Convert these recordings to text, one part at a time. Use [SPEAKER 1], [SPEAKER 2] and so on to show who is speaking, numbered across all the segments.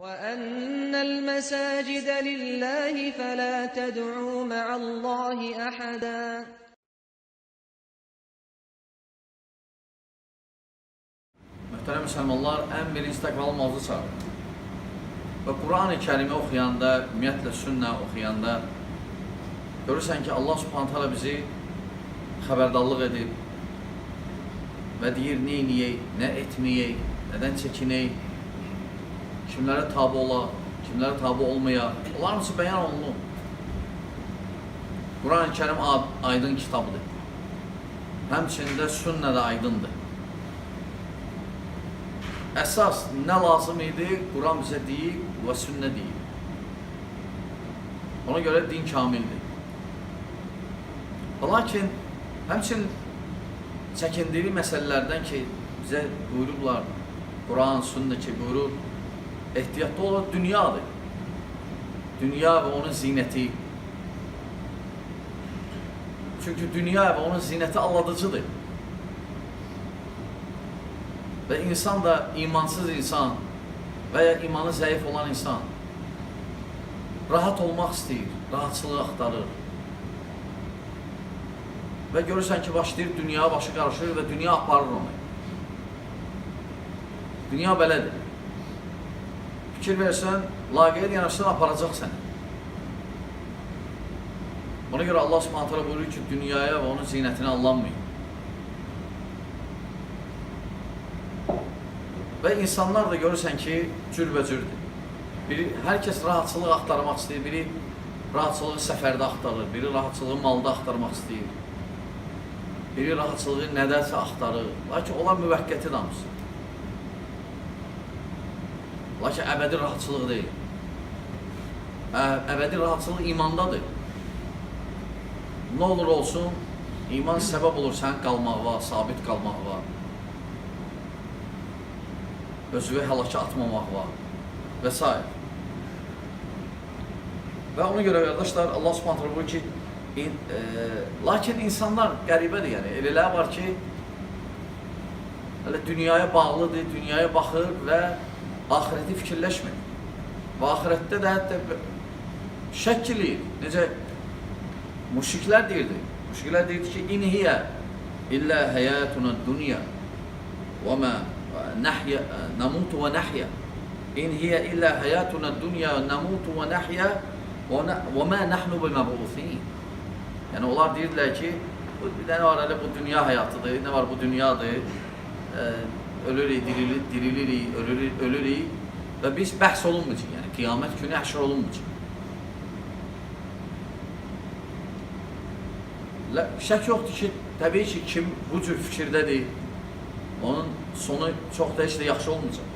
[SPEAKER 1] وأن المساجد لله فلا تدعوا مع الله أحدا.
[SPEAKER 2] Möhtərəm müsəlmanlar, ən birinci təqvalı mavzu çağırır. Və Quran-ı Kərimi oxuyanda, ümumiyyətlə sünnə oxuyanda görürsən ki, Allah Subhanahu taala bizi xəbərdarlıq edib və deyir, nə eləyək, nə etməyək, nədən çəkinək, kimlərə tabi olaq, kimlərə tabi olmayaq. Onların hamısı bəyan olunur. Quran-ı Kərim aydın kitabdır. Həmçinin də sünnə də aydındır. Əsas nə lazım idi? Quran bizə deyib və sünnə deyib. Ona görə din kamildir. Lakin həmçinin çəkindiyi məsələlərdən ki, bizə buyurublar, Quran, sünnə ki, buyurur, ehtiyatlı olun, dünyadır. Dünya və onun zinəti. Çünki dünya və onun zinəti aldadıcıdır. Və insan da imansız insan və ya imanı zəif olan insan rahat olmaq istəyir, rahatçılıq axtarır. Və görürsən ki, başlayır, dünya başı qarışır və dünya aparır onu. Dünya belədir. Fikir versən, laqeyd yanaşsan, aparacaq səni. Ona görə Allah Subhanahu taala buyurur ki, dünyaya və onun zinətinə aldanmayın. Və insanlar da görürsən ki, cürbəcürdür. Biri, hər kəs rahatçılıq axtarmaq istəyir, biri rahatçılığı səfərdə axtarır, biri rahatçılığı malda axtarmaq istəyir. Biri rahatçılığı nədənsə axtarır. Lakin onlar müvəqqəti hamısı. Lakin əbədi rahatçılıq deyil. Əbədi rahatçılıq imandadır. Nə olur olsun, iman səbəb olur sənin qalmağa, sabit qalmağa, özünü həlakə atmamağa və s. Və ona görə qardaşlar, Allah Subhanahu taala buyurur ki, lakin insanlar qəribədir, yəni elələri var ki, hələ dünyaya bağlıdır, dünyaya baxır və axirəti fikirləşmir. Və axirətdə də hətta şəkk eləyir. Necə müşriklər deyirdi. Müşriklər deyirdi ki, in hiyə illə həyatuna dunya və mə nəhyə namutu və nəhyə. İn hiyə illə həyatuna dunya namutu və nəhyə və mə nəhnu biməbusin. Yəni onlar deyirdilər ki, nə var hələ bu dünya həyatıdır, nə var bu dünyadır. Ölürük, dirilirik, ölürük və biz bəhs olunmayacaq, yəni qiyamət günü həşr olunmayacaq. Şək yoxdur ki, təbii ki, kim bu cür fikirdədir, onun sonu çox da heç də yaxşı olmayacaq.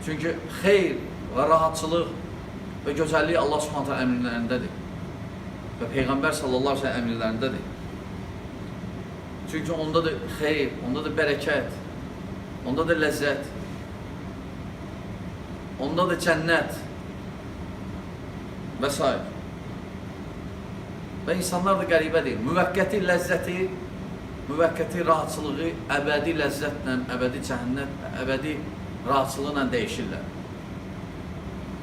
[SPEAKER 2] Çünki xeyr və rahatçılıq və gözəllik Allah Subhanahu taala əmrlərindədir və Peyğəmbər sallallahu əleyhi və səlləm əmrlərindədir. Çünki ondadır xeyr, ondadır bərəkət, ondadır ləzzət, ondadır cənnət və s. Və insanlar da qəribədir. Müvəqqəti ləzzəti, müvəqqəti rahatçılığı əbədi ləzzətlə, əbədi cəhənnət, əbədi rahatçılıqla dəyişirlər.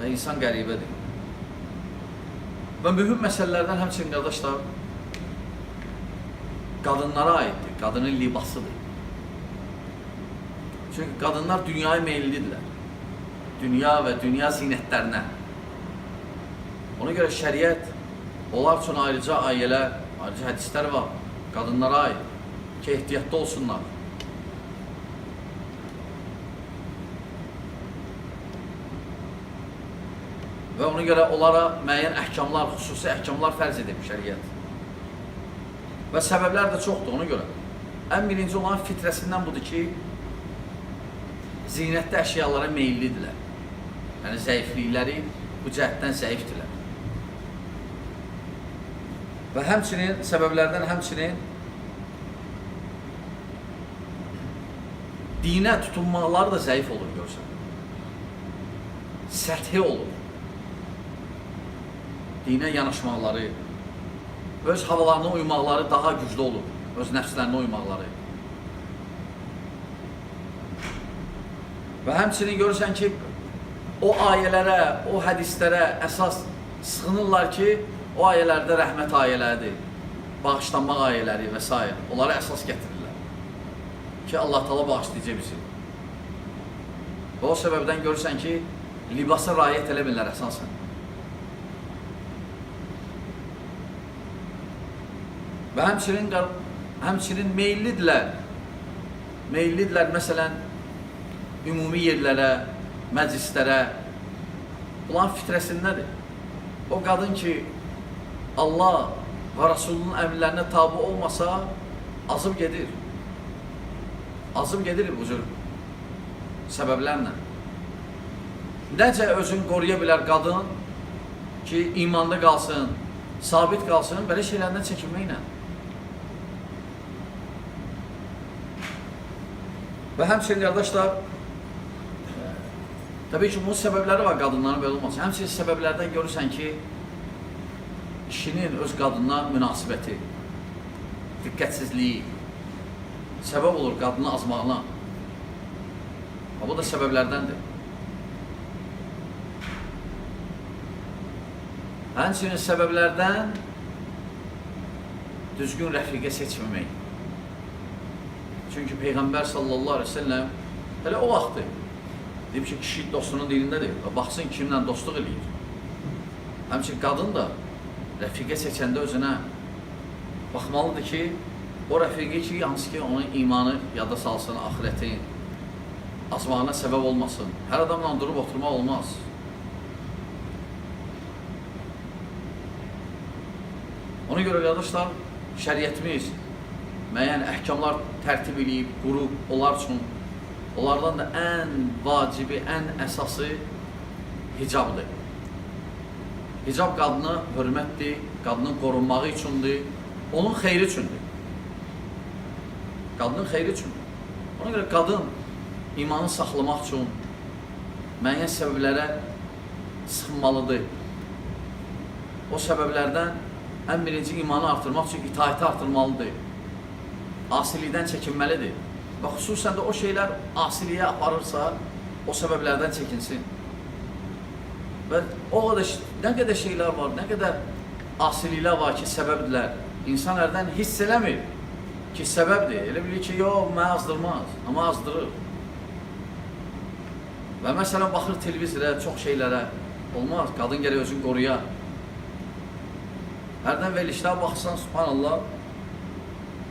[SPEAKER 2] Və insan qəribədir. Və mühüm məsələlərdən həmçinin qardaşlar, qadınlara aiddir, qadının libasıdır. Çünki qadınlar dünyaya meyillidirlər. Dünya və dünya zinətlərinə. Ona görə şəriət onlar üçün ayrıca ayələr, ayrıca hədislər var. Qadınlara aid ki, ehtiyatlı olsunlar. Və ona görə onlara müəyyən əhkamlar, xüsusi əhkamlar fərz edib şəriət. Və səbəblər də çoxdur ona görə. Ən birinci olan fitrəsindən budur ki, zinətli əşyalara meyillidirlər. Yəni zəiflikləri bu cəhətdən zəifdirlər. Və həmçinin, səbəblərdən həmçinin dinə tutunmaqları da zəif olur görsən. Səthi olur. Dinə yanaşmaqları, öz havalarına uymaqları daha güclü olur. Öz nəfslərinə uymaqları. Və həmçinin görürsən ki, o ayələrə, o hədislərə əsas sığınırlar ki, o ayələrdə rəhmət ayələridir, bağışlanmaq ayələri və s. Onlara əsas gətirirlər ki, Allah Taala bağışlayacaq bizi. Və o səbəbdən görürsən ki, libasa riayət eləmirlər əsasən. Və həmçinin meyillidirlər. Meyillidirlər, məsələn, ümumi yerlərə, məclislərə. Bunların fitrəsindədir. O qadın ki, Allah və Rasulunun əmrlərinə tabi olmasa, azıb gedir. Azıb gedir bu cür səbəblərlə. Necə özünü qoruya bilər qadın ki, imanda qalsın, sabit qalsın, belə şeylərdən çəkinməklə. Və həmçinin qardaşlar, təbii ki, bunun səbəbləri var qadınların belə olması. Həmçinin səbəblərdən görürsən ki, kişinin öz qadına münasibəti, diqqətsizliyi səbəb olur qadını azmağına. Bu da səbəblərdəndir. Həmçinin səbəblərdən düzgün rəfiqə seçməmək. Çünki Peyğəmbər sallallahu aleyhi ve sellem hələ o vaxtı deyib ki, kişi dostunun dilindədir və baxsın kimlə dostluq eləyir. Həmçinin qadın da rəfiqə seçəndə özünə baxmalıdır ki, o rəfiqə ki, hansı ki, onun imanı yada salsın, axirətin azmağına səbəb olmasın. Hər adamla durub oturmaq olmaz. Ona görə qardaşlar, şəriətimiz müəyyən əhkamlar tərtib eləyib, qurub onlar üçün, onlardan da ən vacibi, ən əsası hicabdır. Hicab qadına hörmətdir, qadının qorunmağı üçündür, onun xeyri üçündür. Qadının xeyri üçündür. Ona görə qadın imanı saxlamaq üçün müəyyən səbəblərə sıxmalıdır. O səbəblərdən ən birinci imanı artırmaq üçün itaəti artırmalıdır. Asilikdən çəkinməlidir. Və xüsusən də o şeylər asiliyə aparırsa, o səbəblərdən çəkinsin. Və o qədər, nə qədər şeylər var, nə qədər asiliklər var ki, səbəbdirlər. İnsan hərdən hiss eləmir ki, səbəbdir. Elə bilir ki, yox, mənə azdırmaz, amma azdırır. Və məsələn, baxır televizora, çox şeylərə. Olmaz, qadın gərək özünü qoruya. Hərdən verilişlərə baxsan, subhanallah,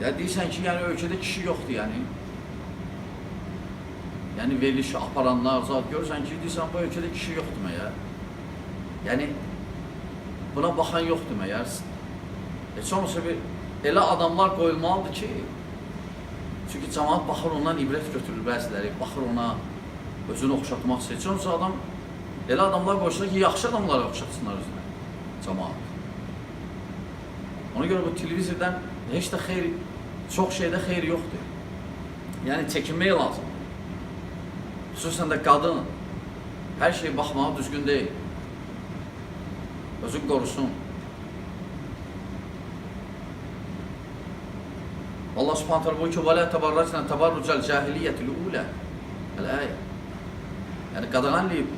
[SPEAKER 2] ya deyirsən ki, yəni ölkədə kişi yoxdur, yəni. Yəni verilişi aparanlar, zat görürsən ki, deyirsən, bu ölkədə kişi yoxdur məyər. Yəni, buna baxan yoxdur məyər. Heç olmasa bir, elə adamlar qoyulmalıdır ki, çünki cəmaat baxır ondan ibrət götürür bəziləri, baxır ona, özünü oxşatmaq istəyir. Heç olmasa adam, elə adamlar qoysunlar ki, yaxşı adamlara oxşatsınlar özünə, cəmaat. Ona görə bu televizordan heç də xeyr, çox şeydə xeyr yoxdur. Yəni, çəkinmək lazım. Xüsusən də qadın, hər şey baxmağı düzgün deyil. Özünü qorusun. Allah subhanahu teala buyurur ki, وَلَا تَبَرَّجْنَا تَبَرُّجَ الْجَاهِلِيَّةِ الْأُولَى. Əl-ayə. Yəni, qadağan eləyib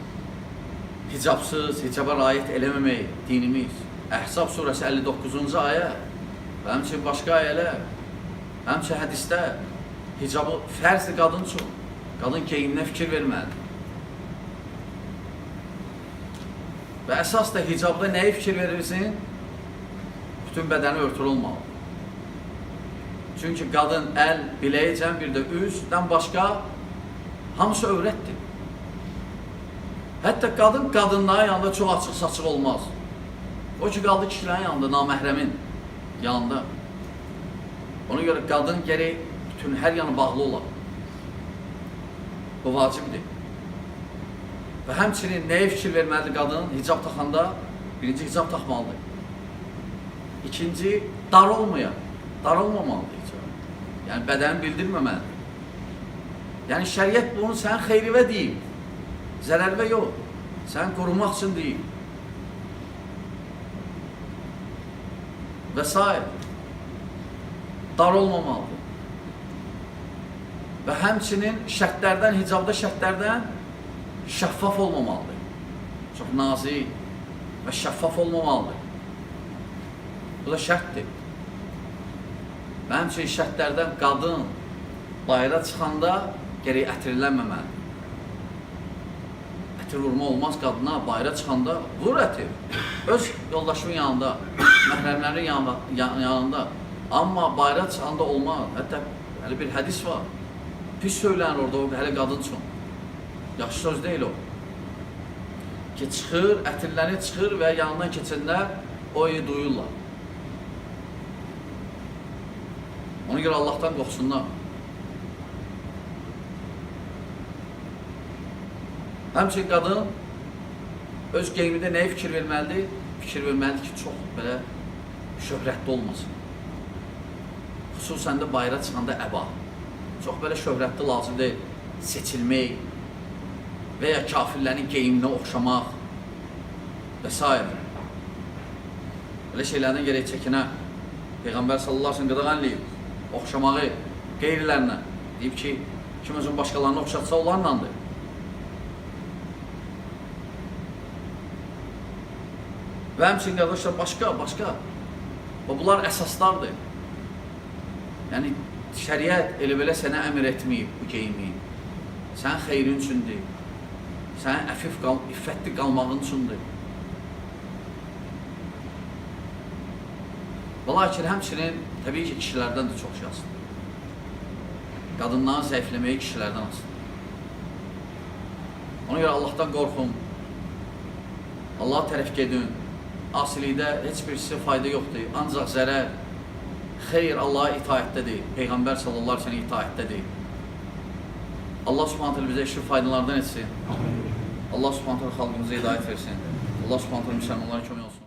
[SPEAKER 2] hicabsız, hicaba riayət eləməmək dinimiz. Əhzab surəsi 59-cu ayə və həmçinin başqa ayələr, həmçinin hədisdə hicabı fərzdir qadın üçün. Qadın geyiminə fikir verməlidir. Və əsas da hicabda nəyi fikir verirsin? Bütün bədəni örtülü olmalıdır. Çünki qadın əl, biləyicən, bir də üzdən başqa hamısı övrətdir. Hətta qadın qadınların yanında çox açıq-saçıq olmaz. O ki, qaldı kişilərin yanında, naməhrəmin yanında. Ona görə qadın gərək bütün hər yanı bağlı olar. Bu vacibdir. Və həmçinin nəyə fikir verməlidir qadın hicab taxanda? Birinci, hicab taxmalıdır. İkinci, dar olmaya. Dar olmamalıdır hicab. Yəni, bədəni bildirməməlidir. Yəni, şəriət bunu sənin xeyrivə deyib. Zərərvə yox. Səni qorumaq üçün deyib. Və s. Dar olmamalıdır. Və həmçinin şərtlərdən, hicabda şərtlərdən şəffaf olmamalıdır. Çox nazik və şəffaf olmamalıdır. Bu da şərtdir. Və həmçinin şərtlərdən qadın bayıra çıxanda gərək ətirlənməməlidir. Ətir vurma olmaz qadına, bayıra çıxanda vur ətir. Öz yoldaşının yanında, məhrəmlərin yanında. Amma bayıra çıxanda olmaz. Hətta hələ bir hədis var. Pis söylənir orada o hələ qadın üçün. Yaxşı söz deyil o. Ki çıxır, ətirlənir, çıxır və yanından keçənlər o iyi duyurlar. Ona görə Allahdan qorxsunlar. Həmçinin qadın öz geyimində nəyə fikir verməlidir? Fikir verməlidir ki, çox belə şöhrətli olmasın. Xüsusən də bayıra çıxanda əba. Çox belə şöhrətli lazım deyil. Seçilmək və ya kafirlərin geyiminə oxşamaq və s. Belə şeylərdən gərək çəkinə. Peyğəmbər sallallahu əleyhi və səlləm qadağan eləyib oxşamağı qeyrilərinə. Deyib ki, kim özünü başqalarına oxşatsa onlarlandır. Və həmçinin qardaşlar başqa. Və bunlar əsaslardır. Yəni şəriət elə belə sənə əmr etməyib bu geyimi. Sənin xeyrin üçündür. Sənin əfif iffətli qalmağın üçündür. Və lakin həmçinin təbii ki, kişilərdən də çox şey asılıdır. Qadınların zəifləməyi kişilərdən asılıdır. Ona görə Allahdan qorxun. Allaha tərəf gedin. Asilikdə heç bir sizə fayda yoxdur. Ancaq zərər, xeyr Allaha itaətdədir. Peyğəmbər sallallahu əleyhi və səlləm itaətdədir. Allah Subhanahu taala bizə işi faydalardan etsin. Allah Subhanahu taala xalqımıza hidayət versin. Allah Subhanahu taala müsəlmanlara kömək olsun.